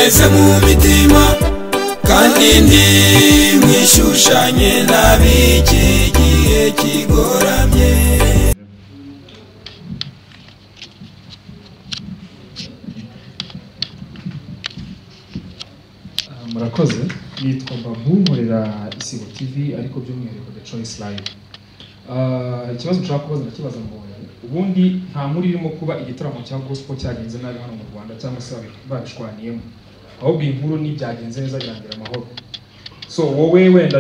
Mwese mu mitima kandi ntimwishushanye n'ab'iki gihe kigoramye. Murakoze, nitwa Babu, nkorera Isibo TV ariko by'umwihariko The Choice Live. Ikibazo nshaka kubaza ndakibaza Mbonyi. Ubundi nta nkuru irimo kuba igitaramo cya gospel cyagenze nabi hano mu Rwanda cyangwa se babishwaniyemo, ahubwo iyi nkuru ni byagenze neza birangira amahoro. So wowe wenda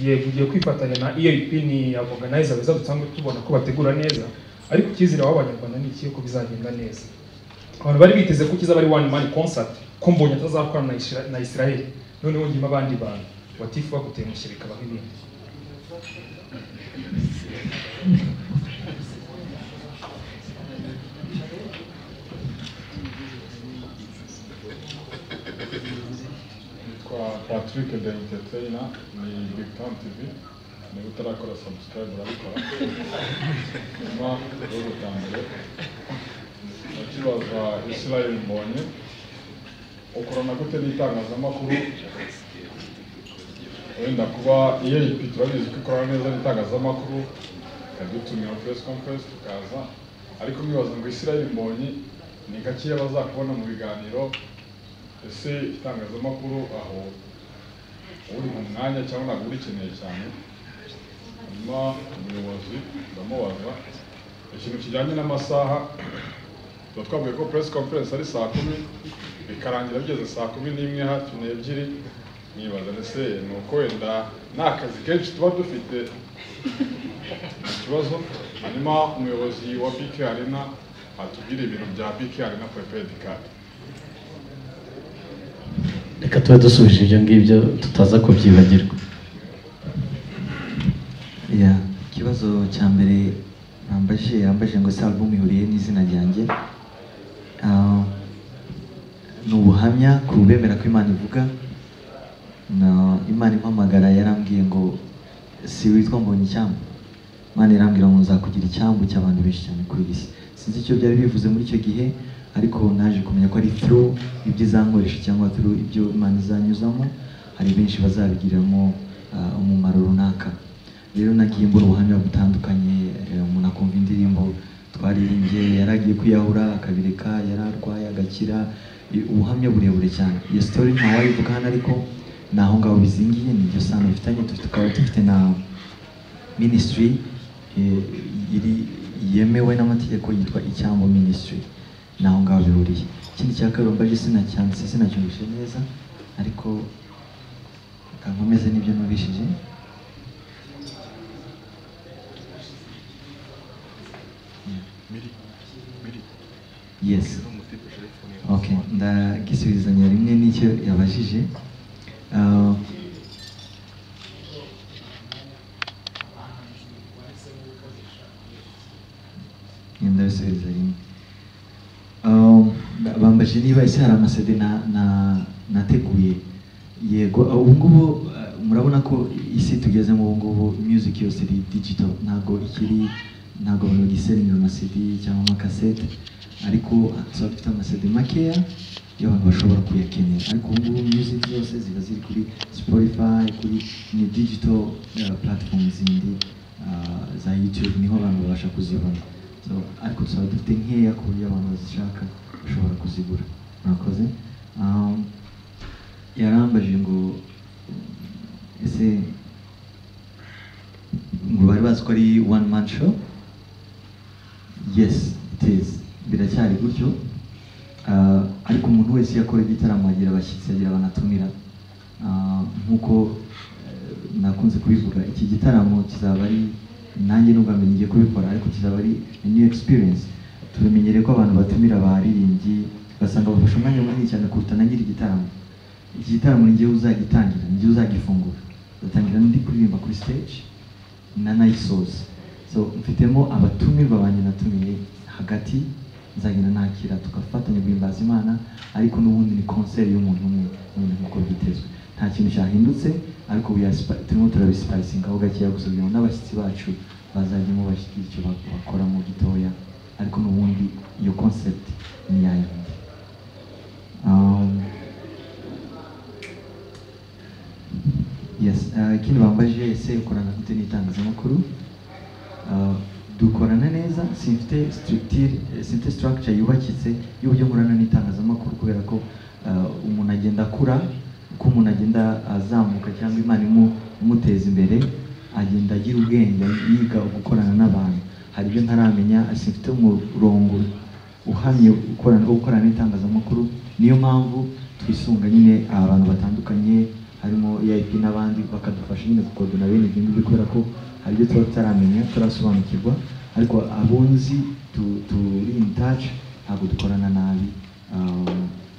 yego ugiye kwifatanya na EAP, ni organizer beza dusanzwe tubona ko bategura neza, ariko icyizere w'Abanyarwanda ni ikihe ko bizagenda neza? Abantu bari biteze ko kizaba ari one man concert, ko Mbonyi atazakorana na Israel, noneho ngima abandi bantu watifu bagutengushye bikaba nk'ibindi. Nitwa Patrick the Entertainer, ni Big Town TV. Niba utarakora subscribe urabikora. Nyuma yo gutangire ndakibaza Israel Mbonyi, ukorana gute n'itangazamakuru? Wenda kuba EAP turabizi ko ikorana neza n'itangazamakuru, ikadutumira press conference tukaza, ariko mwibaza ngo Israel Mbonyi ni gakeya bazakubona mu biganiro. Ese itangazamakuru aho uri mu mwanya cyangwa ntabwo urikeneye cyane? Hanyuma umuyobozi ndamubaza ikintu kijyanye n'amasaha. Tuba twavuye ko press conference ari 10:00 bikarangira bigeze 11:30 hafi 2:00. Mwibaza ese ni uko wenda nta kazi kenshi tuba dufite ikibazo. Hanyuma umuyobozi wa BK Arena atubwire ibintu bya BK Arena prepaid card. Reka tube dusubije ibyo ngibyo tutaza kubyibagirwa. Yeah, ikibazo cya mbere yambaje ngo se album ihuriye n'izina ryanjye. Ni ubuhamya ku bemera ko Imana ivuga. Na Imana impamagara yarambwiye ngo si witwa Mbonyi icyambu. Imana irambwira ngo nzakugira icyambu cy'abantu benshi cyane kuri iyi si. Sinzi icyo byari bivuze muri icyo gihe, ariko naje kumenya ko ari through ibyo izankoresha cyangwa through ibyo Imana izanyuzamo, hari benshi bazabigiramo umumaro runaka. Rero nagiye mbona ubuhamya butandukanye, umuntu akumva indirimbo twaririmbye yaragiye kwiyahura akabireka, yararwaye agakira, ubuhamya burebure cyane. Iyo story nta wayivuga hano, ariko naho ngaho bizingiye, ni iryo sano bifitanye. Tukaba dufite na ministry iri yemewe n'amategeko yitwa Icyambu Ministry, naho ngaho bihuriye. Ikindi cya kabiri mbaje sinacyanditse, sinacyumvise neza, ariko kankomeze n'ibyo numvishije. Yes. Okay, ndagisubizanya rimwe n'icyo yabajije. Ndabisubiza rimwe. Bambaje niba ese hari amasede nateguye. Yego, ubu ngubu murabona ko isi tugezemo ubu ngubu music yose iri digital, ntabwo ikiri, ntabwo abantu bagiselinga amasede cyangwa amakasete, ariko tuba dufite amasede makeya iyo abantu bashobora kuyakenera. Ariko ubu ngubu music zose ziba ziri kuri Spotify, kuri ni digital platform zindi za YouTube, niho abantu babasha kuzibona. So ariko tuba dufite nkeya ku buryo abantu bazishaka bashobora kuzigura. Murakoze. Yarambaje ngo ese ngo bari bazi ko ari one man show? Yes, it is. Biracyari gutyo. Ariko umuntu wese yakora igitaramo agira abashyitsi, agira abanatumira. Nkuko nakunze kubivuga, iki gitaramo kizaba ari nanjye n'ubwa mbere ngiye kubikora, ariko kizaba ari a new experience. Tubimenyereye ko abantu batumira abaririmbyi ugasanga bafashe umwanya munini cyane kuruta na nyiri igitaramo. Iki gitaramo ni njyewe uzagitangira, ni njyewe uzagifungura. Nzatangira ndi kuririmba kuri stage nanayisoza. So mfitemo abatumirwa banjye natumiye hagati, nzagenda nakira tugafatanya guhimbaza Imana, ariko n'ubundi ni concert y'umuntu umwe n'ubundi nk'uko byitezwe. Nta kintu cyahindutse, ariko turimo turabispicinga aho gakeya gusa kugira ngo n'abashyitsi bacu bazajyemo bashyigikire icyo bakora mu gitoya, ariko n'ubundi iyo concept ni yayindi. Yes, ikindi bambajije, ese ukorana gute n'itangazamakuru? Dukorana neza. Simfite structure, simfite structure yubakitse y'uburyo nkorana n'itangazamakuru, kubera ko umuntu agenda akura. Uko umuntu agenda azamuka cyangwa Imana imuteza imbere, agenda agira ubwenge, yiga gukorana n'abantu. Hari ibyo ntaramenya, simfite umurongo uhamye wo gukorana n'itangazamakuru. Niyo mpamvu twisunga nyine abantu batandukanye, harimo EAP n'abandi, bakadufasha nyine gukodona bene ibyo ngibyo, kubera ko hari ibyo tuba tutaramenya, tutarasobanukirwa. Ariko abunzi turi in touch, ntabwo dukorana nabi.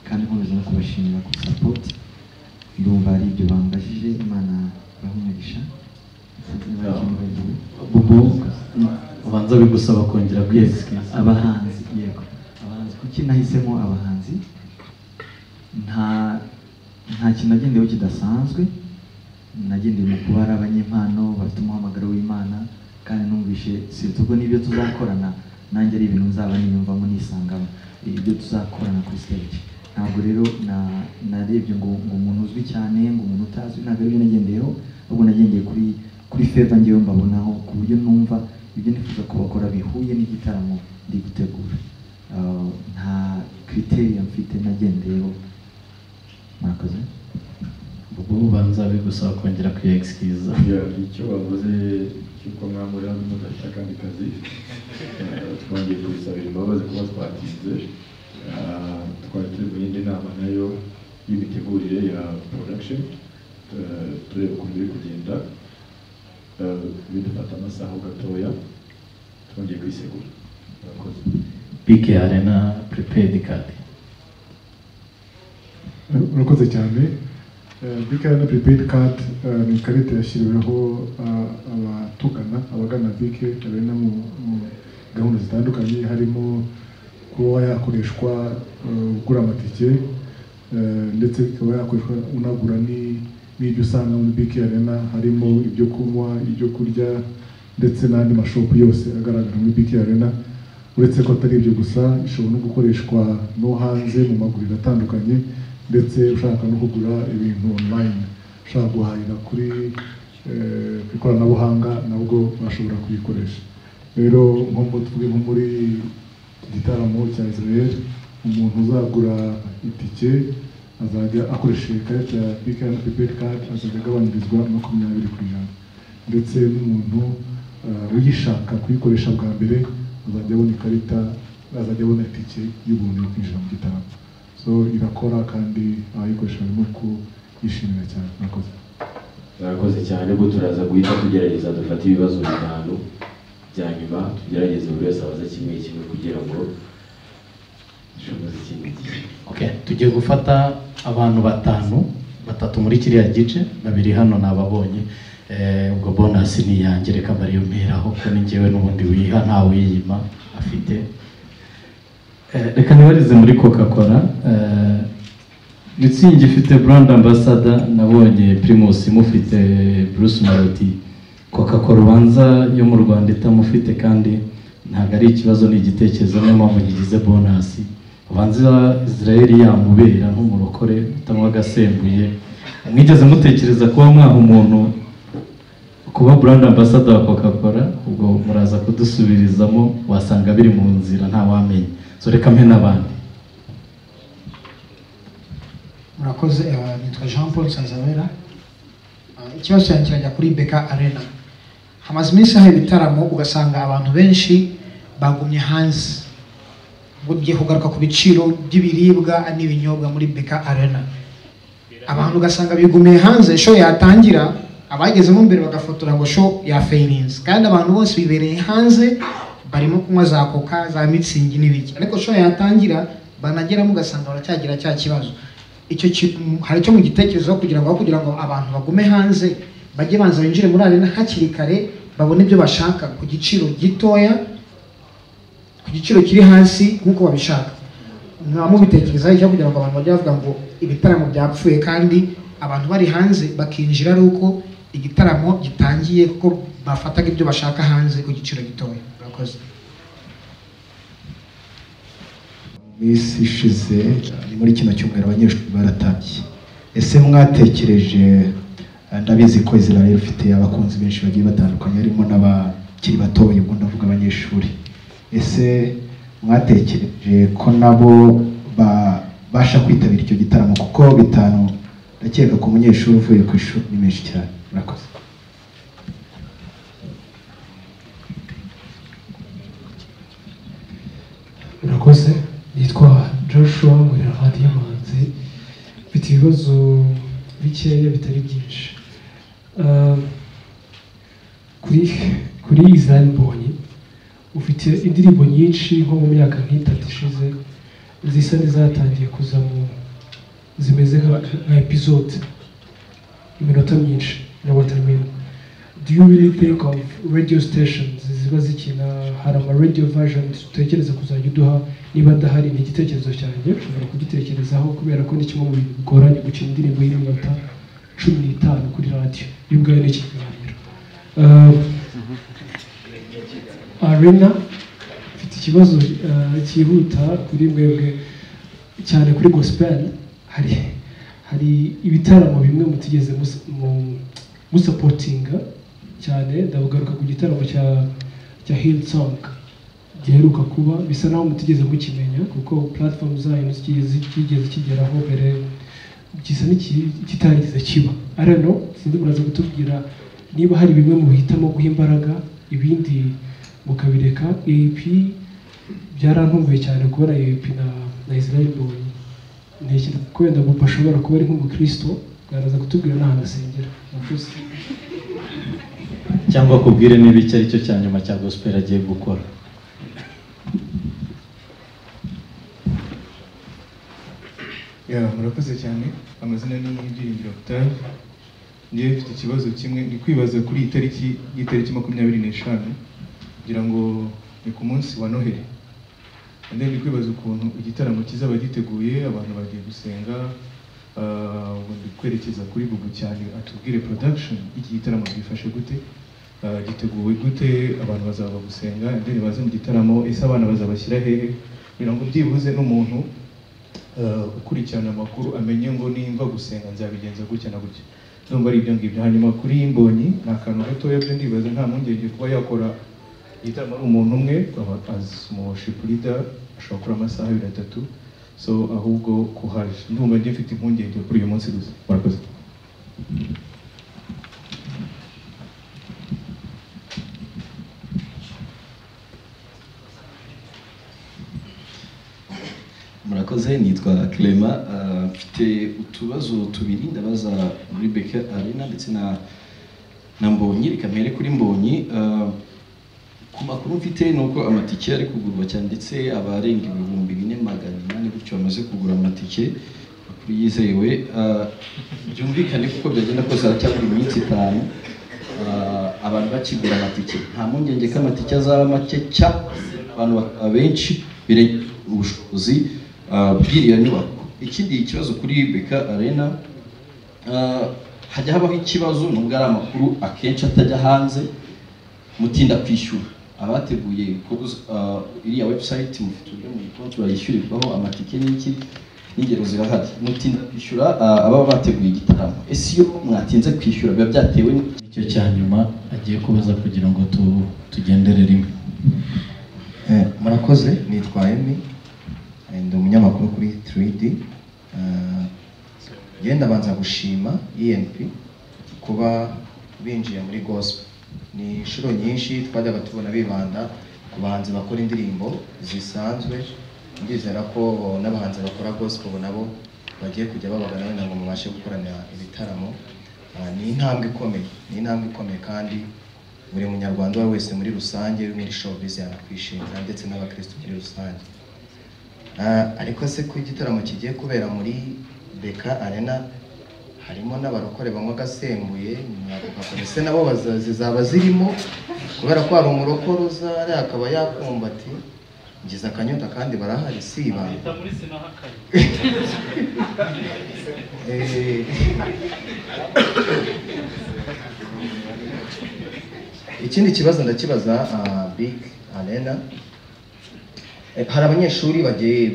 Kandi nkomeza no kubashimira ku support. Ndumva ari ibyo bambajije. Imana ibahe umugisha. Sinzi niba hari ikintu nibagiwe. Bubu, ubanza bigusaba kongera kwiyexcusa. Abahanzi, yego, abahanzi. Kuki nahisemo abahanzi? Nta kintu nagendeyeho kidasanzwe. Nagendeye mu kuba ari abanyempano bafite umuhamagaro w'Imana, kandi numvishe surtout ubwo n'ibyo tuzakorana nanjye ari ibintu nzaba niyumvamo, nisangamo ibyo tuzakorana kuri stage. Ntabwo rero narebye ngo umuntu uzwi cyane, ngo umuntu utazwi, ntabwo aribyo nagendeyeho. Ahubwo nagendeye kuri favor ngewe mbabonaho, ku buryo numva ibyo nifuza ko bakora bihuye n'igitaramo ndi gutegura. Nta criteria mfite nagendeyeho. Murakoze. Ubwo ubanza bigusaba kongera kwiyexcusa. Yeah, icyo bavuze cy'uko mwamuri hano mudafite akandi kazi, twongeye kubisabira imbabazi kuba twatinze. Twari turi mu yindi nama nayo y'imitegurire ya production, tureba ukuntu biri kugenda. Bidufata amasaha gatoya, twongeye kwisegura. Murakoze. BK Arena prepaid card. Urakoze cyane. BK Arena prepaid card ni ikarita yashyiriweho abatugana, abagana BK Arena mu gahunda zitandukanye, harimo kuba yakoreshwa ugura amatike, ndetse ikaba yakoreshwa unagura n'ibyo usanga muri BK Arena, harimo ibyo kunywa, ibyo kurya, ndetse n'andi mashopu yose agaragara muri BK Arena. Uretse ko atari ibyo gusa, ishobora no gukoreshwa no hanze mu maguriro atandukanye, ndetse ushaka no kugura ibintu online, ushaka guhahira ku ikoranabuhanga, nabwo bashobora kuyikoresha. Rero nko tuvuge nko muri iki gitaramo cya Israel, umuntu uzagura itike azajya akoresheje ikarita ya BK Arena prepaid card azajya agabanyirizwa 20%, ndetse n'umuntu uyishaka kuyikoresha bwa mbere azajya abona ikarita, azajya abona itike y'ubuntu yo kwinjira mu gitaramo. So irakora kandi abayikoresha barimo kuyishimira cyane. Murakoze. Murakoze cyane. Ubwo turaza guhita tugerageza dufate ibibazo bitanu bya nyuma, tugerageze buri wese abaze kimwe kimwe kugira ngo dushoboze ikindi gihe. Okay, tugiye gufata abantu batanu, batatu muri kiriya gice, babiri hano nababonye. Ubwo bonus ni iyanjye, reka mbariyo mperaho ko ni njyewe n'ubundi wiha nta wiyima afite. Reka nibarize muri Coca-Cola. Mützig ifite brand ambassador, nabonye Primus imufite, Bruce Melody. Coca-Cola ubanza yo mu Rwanda itamufite, kandi ntabwo ari ikibazo, ni igitekerezo, niyo mpamvu ngize bonus. Ubanza Israel yamubera nk'umurokore utanywa agasembuye. Mwigeze mutekereza kuba mwaha umuntu kuba brand ambassador wa Coca-Cola? Ubwo muraza kudusubirizamo, wasanga biri mu nzira, ntawamenya. So reka mpe n'abandi. Murakoze. Nitwa Jean Paul Nsanzabera. Ikibazo cyanjye kirajya kuri BK Arena. Hamaze iminsi hari ibitaramo, ugasanga abantu benshi bagumye hanze. Ubwo tugiye kugaruka ku biciro by'ibiribwa n'ibinyobwa muri BK Arena, abantu ugasanga bigumiye hanze, show yatangira abagezemo mbere bagafotora ngo show yafailinze, kandi abantu bose bibereye hanze barimo kunywa za Coca, za Mützig n'ibiki, ariko show yatangira banageramo ugasanga baracyagira cya kibazo. Icyo hari icyo mu gitekerezo kugira ngo abantu bagume hanze, bajye banza binjire muri arena hakiri kare, babone ibyo bashaka ku giciro gitoya, ku giciro kiri hasi nk'uko babishaka. Mwaba mubitekerezaho icyo kugira ngo abantu bajye bavuga ngo ibitaramo byapfuye, kandi abantu bari hanze bakinjira ari uko igitaramo gitangiye, kuko bafataga ibyo bashaka hanze ku giciro gitoya? Murakoze. Minsi ishize, ni muri kino cyumweru, abanyeshuri baratashye. Ese mwatekereje Ndabizi ko Israel ufite abakunzi benshi bagiye batandukanye, harimo n'abakiri batoya, ubwo ndavuga abanyeshuri. Ese mwatekereje ko nabo babasha kwitabira icyo gitaramo? Kuko 5 ndakeka ku munyeshuri uvuye ku ishuri ni menshi cyane. Murakoze. Murakoze. Nitwa Joshua muri radiyo Manzi. Mfite ibibazo bikeya bitari byinshi. Kuri Israel Mbonyi, ufite indirimbo nyinshi nko mu myaka nk'itatu ishize zisa n'izatangiye kuza mu zimeze nka episode, iminota myinshi. You know what I mean? Do you really think of radio stations ziba zikina? Hari ama radio versions utekereza kuzajya uduha? Niba adahari, ni igitekerezo cyanjye, ushobora kugitekerezaho, kubera ko ni kimwe mu bintu bigoranye gukina indirimbo y'iminota 15 kuri radio yo ubwayo ni ikiganiro. Arena, mfite ikibazo cyihuta kuri mwebwe cyane kuri gospel. Hari ibitaramo bimwe mutigeze musapotinga cyane. Ndagaruka ku gitaramo cya Hillsong giheruka kuba, bisa naho mutigeze mukimenya kuko platform zayo zigeze kigeraho mbere, gisa n'ikitarigeze kiba. I don't know, sinzi, muraza kutubwira niba hari bimwe muhitamo guha imbaraga ibindi mukabireka. AP byarantunguye cyane kubona AP na Israel Mbonyi. Ntekereza ko wenda Bobo ashobora kuba ari nk'umukristo, bwaraza kutubwira n'ahantu asengera. Murakoze. Cyangwa kubwire niba icyo ari cyo cya nyuma cya gospel agiye gukora. Murakoze cyane. Amazina ni Byiringiro Octave. Njyewe mfite ikibazo kimwe, ni kwibaza kuri iyi tariki y'itariki 25, kugira ngo ni ku munsi wa Noheli. And then ndi kwibaza ukuntu igitaramo kizaba giteguye, abantu bagiye gusenga, ubwo ndi kwerekeza kuri Bubu cyane atubwire production y'iki gitaramo byifashe gute, giteguwe gute, abantu bazaba gusenga, and then baze mu gitaramo, ese abana bazabashyira hehe, kugira ngo byibuze n'umuntu ukurikirana amakuru amenye ngo nimba gusenga nzabigenza gutya na gutya. Ndumva ari ibyo ngibyo. Hanyuma kuri Mbonyi ni akantu gatoya byo ndibaza, nta mpungenge kuba yakora igitaramo ari umuntu umwe, as umu worship leader ashobora gukora amasaha 2 3, so ahubwo kuhaje ndumva njye mfite impungenge kuri uyu munsi gusa. Murakoze. Murakoze. Nitwa Clement, mfite utubazo tubiri ndabaza muri BK Arena ndetse na Mbonyi. Reka mpere kuri Mbonyi. Ku makuru mfite ni uko amatike ari kugurwa cyane, ndetse abarenga 4800 gutyo bamaze kugura amatike, amakuru yizewe. Byumvikane kuko byagenda kose haracyabura iminsi 5, abantu bakigura amatike. Nta mpungenge ko amatike azaba make cyangwa abantu bakaba benshi birengeje ubushobozi bw'iriya nyubako. Ikindi kibazo kuri BK Arena, hajya habaho ikibazo nubwo ari amakuru akenshi atajya hanze, mutinda kwishyura. Abateguye iriya website mufite uburyo mu yishyurirwaho amatike n'iki, n'ingero zirahari. Mutinda kwishyura ababa bateguye igitaramo. Ese iyo mwatinze kwishyura biba byatewe n'icyo cya nyuma agiye kubaza kugira ngo tugendere rimwe? Murakoze. Nitwa Emi, ndi umunyamakuru kuri 3D. Ngenda banza gushima ENP kuba binjiye muri gospel. Ni inshuro nyinshi twajyaga tubona bibanda ku bahanzi bakora indirimbo zisanzwe, ndizera ko n'abahanzi bakora gospel nabo bagiye kujya babagana wenda ngo mubashe gukorana ibitaramo. Ni intambwe ikomeye, ni intambwe ikomeye kandi buri munyarwanda uwo wese muri rusange uri muri showbiz yanakwishimira, ndetse n'abakristo muri rusange. Ariko se ko igitaramo kigiye kubera muri BK Arena harimo n'abarokore banywa agasembuye, ese nabo zizaba zirimo? Kubera ko hari umurokore uza akaba yakumva ati ngize akanyota kandi barahari, si ibanga. Ikindi kibazo ndakibaza Big Arena. Hari abanyeshuri bagiye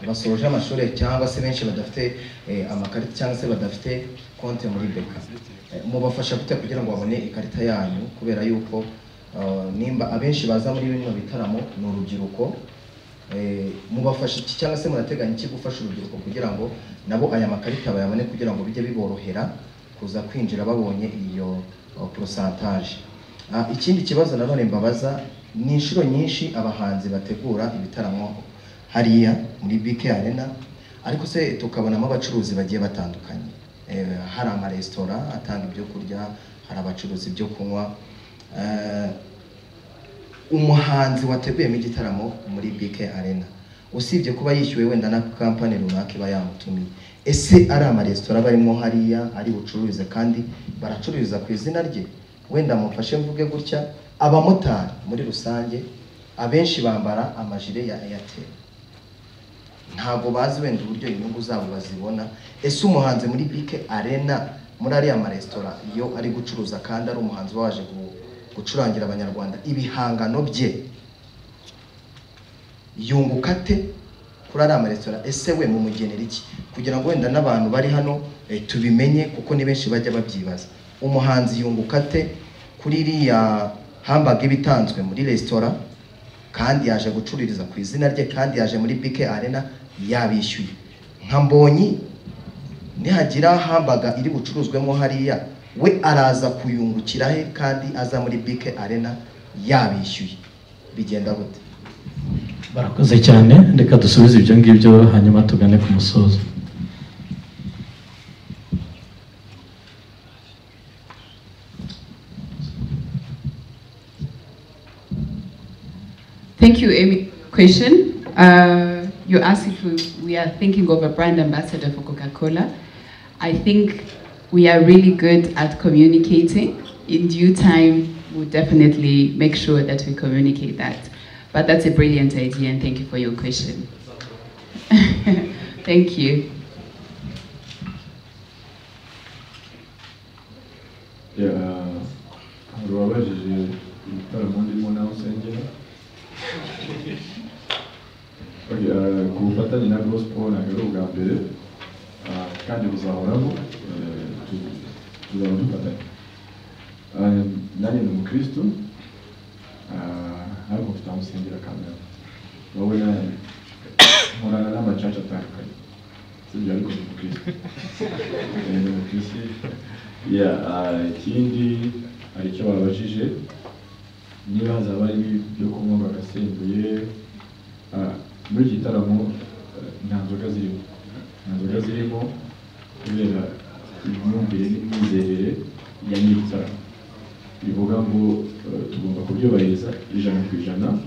basoje amashuri cyangwa se benshi badafite amakarita cyangwa se badafite konte muri BK. Mubafasha gute kugira ngo babone ikarita yanyu, kubera yuko nimba abenshi baza muri bino bitaramo ni urubyiruko, mubafasha iki cyangwa se murateganya iki gufasha urubyiruko kugira ngo nabo aya makarita bayabone, kugira ngo bijye biborohera kuza kwinjira babonye iyo pourcentage? Ikindi kibazo nanone mbabaza, ni inshuro nyinshi abahanzi bategura ibitaramo hariya muri BK Arena, ariko se tukabonamo abacuruzi bagiye batandukanye, hari amaresitora atanga ibyo kurya, hari abacuruzi ibyo kunywa. Umuhanzi wateguyemo igitaramo muri BK Arena, usibye kuba yishyuwe wenda na kampani runaka iba yamutumiye, ese ari amaresitora barimo hariya ari bucururize kandi baracururiza ku izina rye? Wenda mumfashe mvuge gutya, abamotari muri rusange abenshi bambara amajire ya Airtel, ntabwo bazi wenda uburyo inyungu zabo bazibona. Ese umuhanzi muri BK Arena muri ariya maresitora iyo ari gucuruza kandi ari umuhanzi waje gucurangira abanyarwanda ibihangano bye, yunguka ate kuri ariya maresitora? Ese we mumugenera iki kugira ngo wenda n'abantu bari hano tubimenye, kuko ni benshi bajya babyibaza. Umuhanzi yunguka ate kuri iriya hamburger ibitanzwe muri resitora kandi yaje gucururiza ku izina rye, kandi yaje muri BK Arena yabishyuye? Nka Mbonyi nihagira hamburger iri bucuruzwemo hariya, we araza kuyungukira he kandi aza muri BK Arena yabishyuye? Bigenda gute? Barakoze cyane, reka dusubize ibyo ngibyo hanyuma tugane ku musozo. Thank you, Amy. Question. You asked if we are thinking of a brand ambassador for Coca-Cola. I think we are really good at communicating. In due time, we'll definitely make sure that we communicate that. But that's a brilliant idea, and thank you for your question. Thank you. Yeah, wabajije igitaramo ndimo nawe usengera. Ku bufatanye na Gospel ntabwo ari ubwa mbere, kandi buzahoraho, tuzaba dufatanye. Nanjye ni umukristo, ariko mfite aho nsengera kamera. Wowe nkorana n'amacaca atandukanye, sibyo, ariko ni umukristo. Ni umukristo. Ikindi hari icyo babajije, niba hazaba harimo ibyo kunywa bagasembuye. Muri iki gitaramo nta nzoga zirimo, nta nzoga zirimo kubera imyumvire n'imyizerere ya nyir'igitaramo. Bivuga ngo tugomba kubyubahiriza 100%.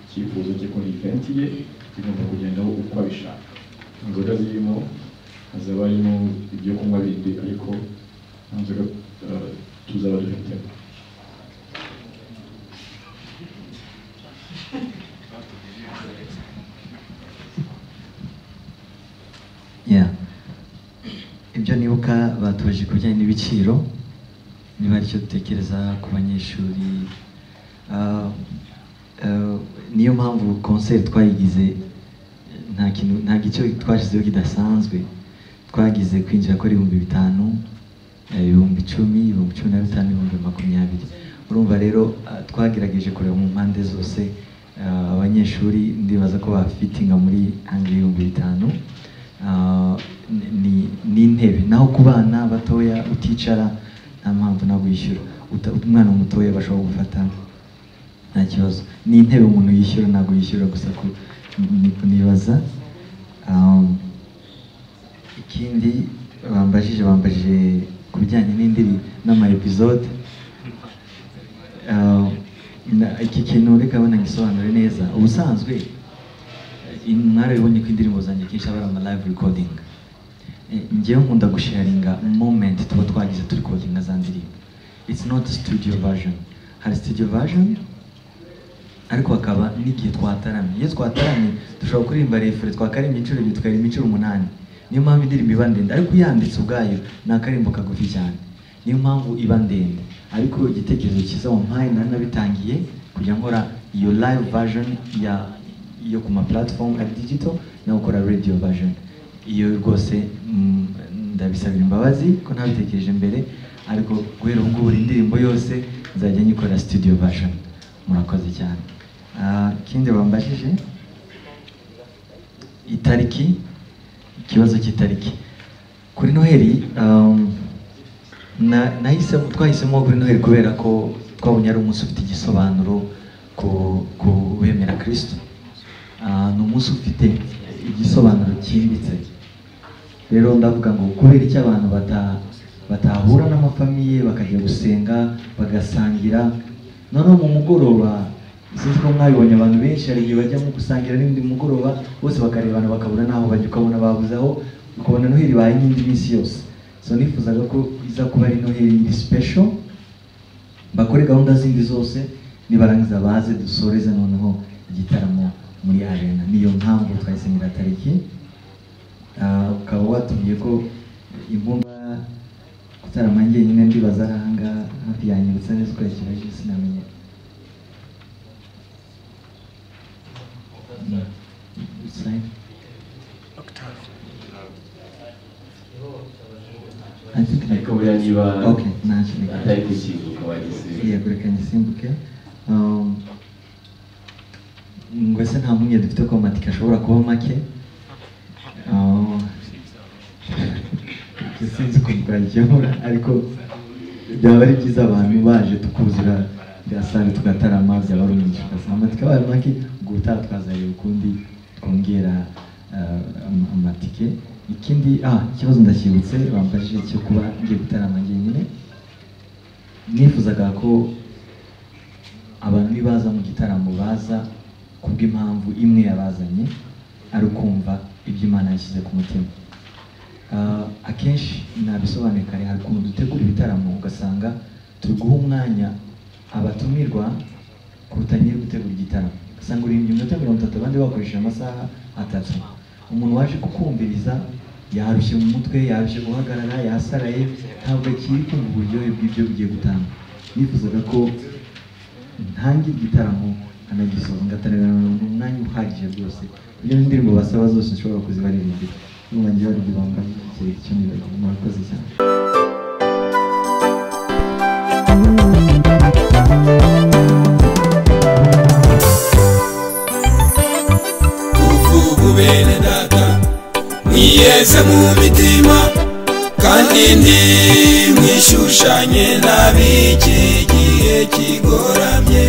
Icyifuzo cye ko ni event ye igomba kugendaho uko abishaka. Nta nzoga zirimo, hazaba harimo ibyo kunywa bindi, ariko nta nzoga tuzaba dufitemo. Yeah. Ibyo nibuka batubajije ku bijyanye n'ibiciro, niba aricyo dutekereza ku banyeshuri. Niyo mpamvu concert twayigize nta kintu, nta giciro twashyizeho kidasanzwe. Twagize kwinjira kuri 5,000, 10,000, 15,000, 20,000. Urumva rero twagerageje kureba mu mpande zose. Abanyeshuri ndibaza ko bafitinga muri angle 5,000 ni intebe, naho ku bana batoya uticara nta mpamvu ntabwo yishyura. Umwana mutoya bashobora gufata nta kibazo, ni intebe umuntu yishyura, ntabwo yishyura gusa ku nibaza. Ikindi bambajije ku bijyanye n'indiri n'ama episode. Iki kintu reka wenda ngisobanure neza. Ubusanzwe mwarabibonye ko indirimbo zanjye kenshi aba ari ama live recording. Njyewe nkunda gusharinga moment tuba twagize turi recordinga za ndirimbo. It's not studio version. Hari studio version, ariko hakaba n'igihe twataramye. Iyo twataramye dushobora kuririmba refrain, twakaririmba inshuro 2, tukaririmba inshuro 8. Niyo mpamvu indirimbo iba ndende, ariko uyanditse ubwayo ni akarimbo kagufi cyane, niyo mpamvu iba ndende. Ariko igitekerezo cyiza wampaye, nari nabitangiye kujya nkora iyo live version ya yo ku ma platform ari digital, no gukora radio version. Iyo rwose Ndabisabira imbabazi ko ntabitekereje mbere, ariko guhera ubu ngubu buri ndirimbo yose nzajya nyikora studio version. Murakoze cyane. Ikindi bambajije itariki, ikibazo cy'itariki kuri Noheli, nahisemo, twahisemo kuri Noheli kubera ko twabonye ari umunsi ufite igisobanuro ku bemera Kristo. Ni umunsi ufite igisobanuro cyimbitse. Rero ndavuga ngo kubera icyo abantu batahura n'amafamiye bakajya gusenga bagasangira, noneho mu mugoroba, sinzi ko mwabibonye, abantu benshi hari igihe bajya mu gusangira n'indi mugoroba bose bakarebana bakabura n'aho bajya, ukabona babuze aho, ukabona Noheli ibaye nk'indi minsi yose. So nifuzaga ko iza kuba ari Noheli iri special, bakore gahunda zindi zose, nibarangiza baze dusoreze noneho igitaramo muri arena. Niyo mpamvu twahisemo iriya tariki. Ukaba watubwiye ko imbumba gutarama njyenyine, ndibaza ari ahangaha hafi yanyibutsa neza uko yakibaje, sinamenye. Sign. I think Ariko buriya niba Okay, ntacyo reka. atari kukibuka wagisubiza. Yego, reka ngisimbuke. Ngo ese nta mpungenge dufite ko amatike ashobora kuba make? Sinzi ukuntu twagikemura, ariko byaba ari byiza abantu baje tukuzura bya salle tugatarama, byaba ari umugisha. Ugasanga amatike abaye make, ubwo ubutaha twazareba ukundi twongera amatike. Ikindi, ikibazo ndacyibutse bambajije cyo kuba ngiye gutarama njyenyine. Nifuzaga ko abantu nibaza mu gitaramo baza kubw'impamvu imwe yabazanye, ari ukumva ibyo Imana yashyize ku mutima. Akenshi nabisobanuye kare, hari ukuntu dutegura ibitaramo ugasanga turi guha umwanya abatumirwa kuruta nyiri gutegura igitaramo, ugasanga uririmba iminota 30 abandi bakoresheje amasaha 3. Umuntu waje kukumviriza yarushye mu mutwe, yarushye guhagarara, yasaraye, ntabwo akiri kumva uburyohe bw'ibyo bigiye gutanga. Nifuzaga ko ntangira igitaramo nkanagisoza, ngataramira umwanya uhagije rwose, kuburyo n'indirimbo basaba zose nshobora kuzibaririmbira. Ndumva njyewe ari ibyo bambajije, icyo nibagiwe. Murakoze cyane. Kuvuga bene data mwiyeze mu mitima, kandi ndi mwishushanye n'ab'iki gihe kigoramye.